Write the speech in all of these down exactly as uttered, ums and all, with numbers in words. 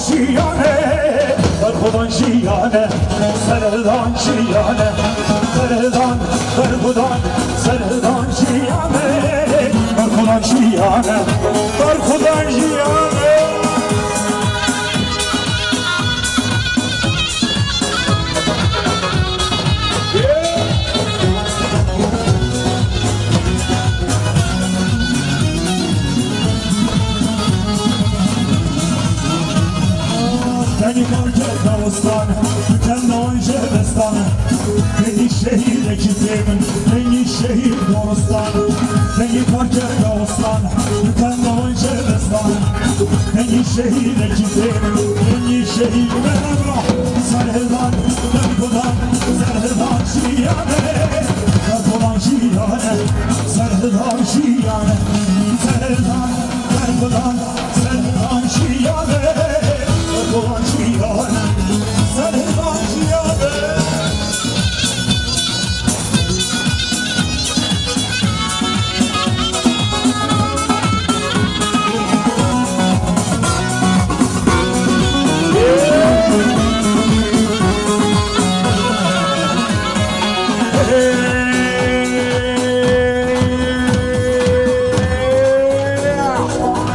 Jiyane, berxwedan jiyane, serhildan jiyane, serhildan, berxwedan, serhildan jiyane, berxwedan jiyane, berxwedan jiyane. Dengê karker dawistan, diken dawan ji destan. Dengê şehîdekî tê min, dengê şehîd dawistan. Dengê karker dawistan, diken dawan ji destan. Dengê şehîdekî tê min, dengê şehîd. Serhildan, berxwedan, serhildan jiyane. Berxwedan jiyane, serhildan jiyane. Serhildan, berxwedan, serhildan jiyane. Berxwedan jiyane, serhildan jiyane.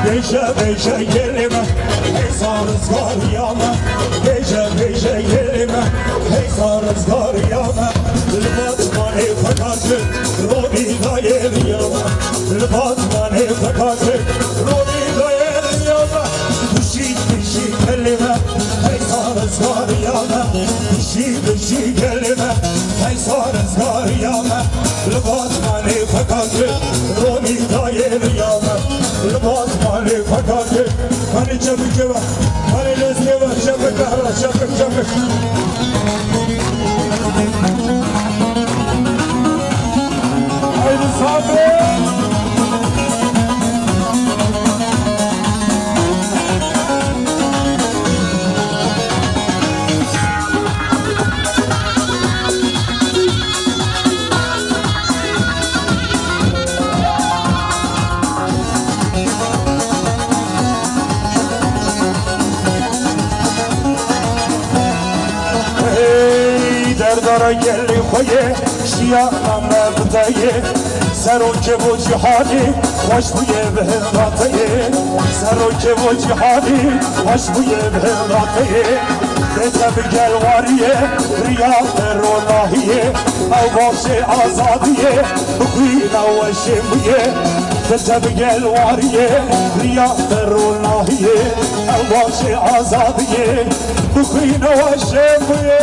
Bêje, bêje gelê me, heysa rizgariya me. Bêje, bêje gelê me, heysa rizgariya me. Li Batmanê fekar kir, ronî dayê riya me. Li Batmanê fekar kir, ronî dayê riya me. Bijî, bijî gelê me, heysa rizgariya me. Bijî, bijî gelê me, heysa rizgariya me. Li Batmanê fekar kir, ronî dayê riya me. Li Batmanê fekar kir. Hadi çabuk çabuk. Hadi lezge bak, çabuk kahraman, çabuk, çabuk. Haydi Sabri. Hey, derdara gelê xwe ye, jiyana me bidayê. Serokê bo cîhanê, xweş bûye bi hilateyê. Serokê bo cîhanê, xweş bûye bi hilateyê. Bête bi gel wariyê, riya te ronahiyê. Ew baxçê azadiyê, bixwîne weşê bûye. Bête bi gel wariyê, riya te ronahiyê. Ew baxçê azadiyê, bixwîne weşê bûye.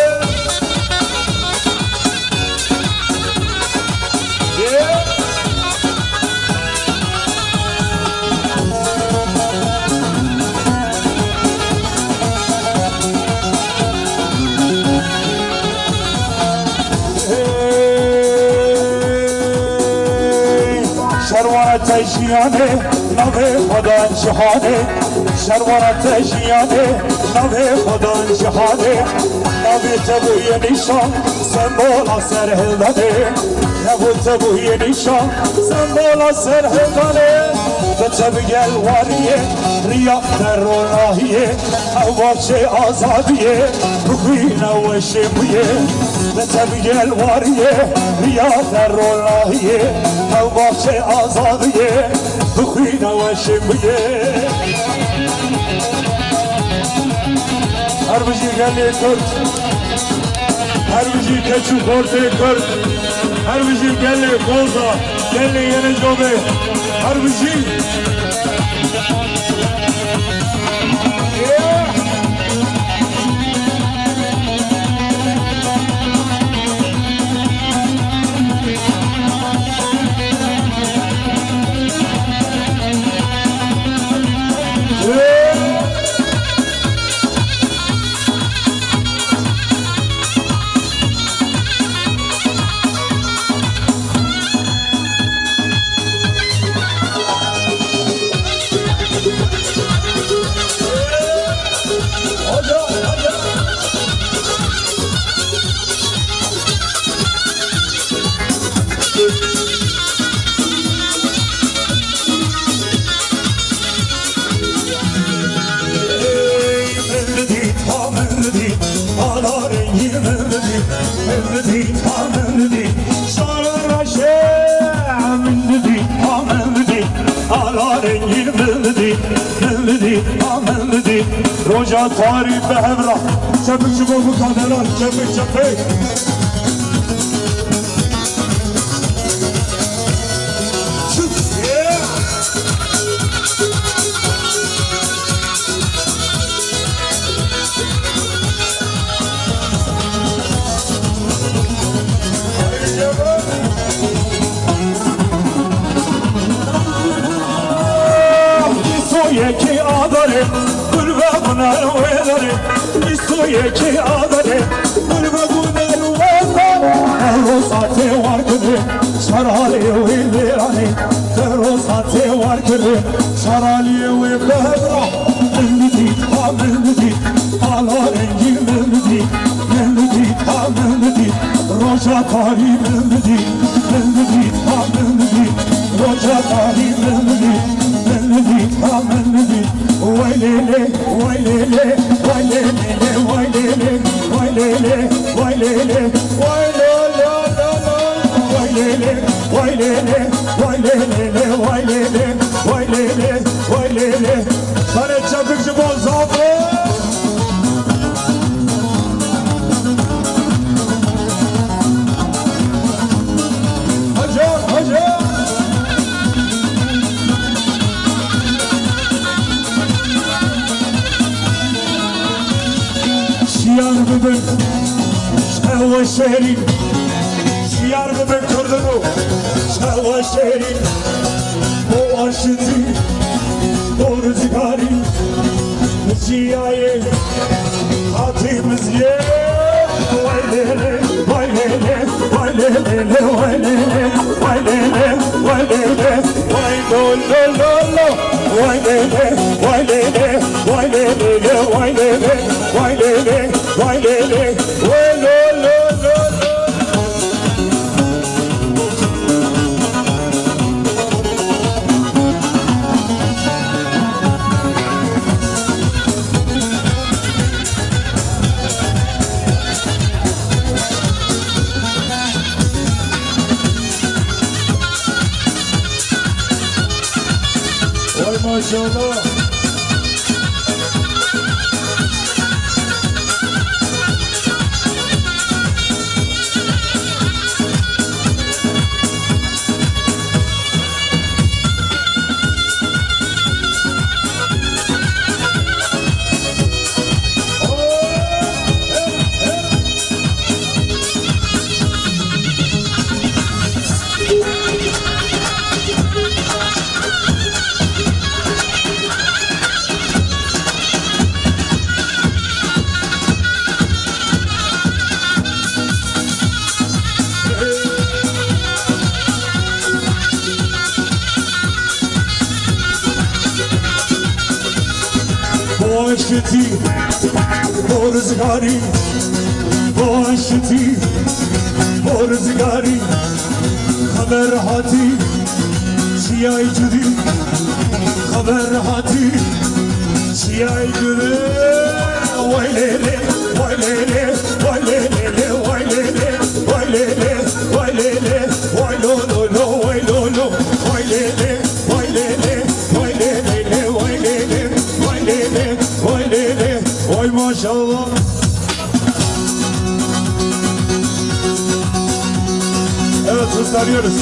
Şerwana te jiyanê, navê xwedan cihanê. Şerwana te jiyanê, navê xwedan cihanê. Navê te bûye nîşan, sembola serhildanê. Navê te bûye nîşan, sembola serhildanê. Bête bi gel wariyê, riya te ronahiyê. Ew baxçê azadiyê, bixwîne weşê bûye. Bête bi gel wariyê, riya te ronahiyê. Ew baxçê azadiyê, bixwîne weşê bûye. Her bijî gelê Kurd. Her bijî keç û xortê Kurd. Her bijî gelê Boza, gelê Yenê Cobê. Her bijî. Ala rengî min bidî, min bidî, ta min bidî. Şara reşe min bidî, ta min bidî. Ala rengî min bidî, min bidî, ta min bidî. Roja tarî bi hev re. Çepik ji bo bikaneran, çepik, çepik. Bîst û yekê Adarê, gul ve guner wê derê. Bîst û yekê Adarê, gul ve guner wê derê. Her roza tê war kirê, şaralê wê lêranê. Her roza tê war kirê, şaralê wê behra. Min dît, ha min dît, ala rengî min dît. Min dît, ha min dît, roja tarî min dît. Min dît, ha min dît, roja tarî min dît. Min dît, ha min dît. Way lê lê, way lê lê, way lê lê lê, way lê lê, way lê lê, way lê lê, way lo lo lo lo. Way lê lê, way lê lê, way lê lê lê, way lê lê, way lê lê, way lê lê. Kare çepik ji bo zafê. Hece, hece. Şiyar bibin, ew şêrîn. Şiyar bibin kurdin û ew şêrîn. Bo aşitî, bo rizgarî, çiyayê hatî mizgê. Way lê lê, way lê lê, way lê lê lê, way lê lê, way lê lê, way lê lê, way lo lo lo lo. Way lê lê, way lê lê, way lê lê lê, way lê lê, way lê lê, way lê lê, way lo lo lo lo. Vay maşallah. Bo aşitî, bo rizgarî, bo aşitî, bo rizgarî. Xeber hatî, çiyayê cudî. Xeber hatî, çiyayê cudî. Way lê lê, way lê lê, way lê lê lê, way lê lê, way lê lê, way lê lê, way lo lo lo, way lo lo, way lê lê, way lê lê, way lê lê lê, way lê lê lê, way lê lê lê, way lê lê. Vay maşallah. Evet, kutlanıyoruz.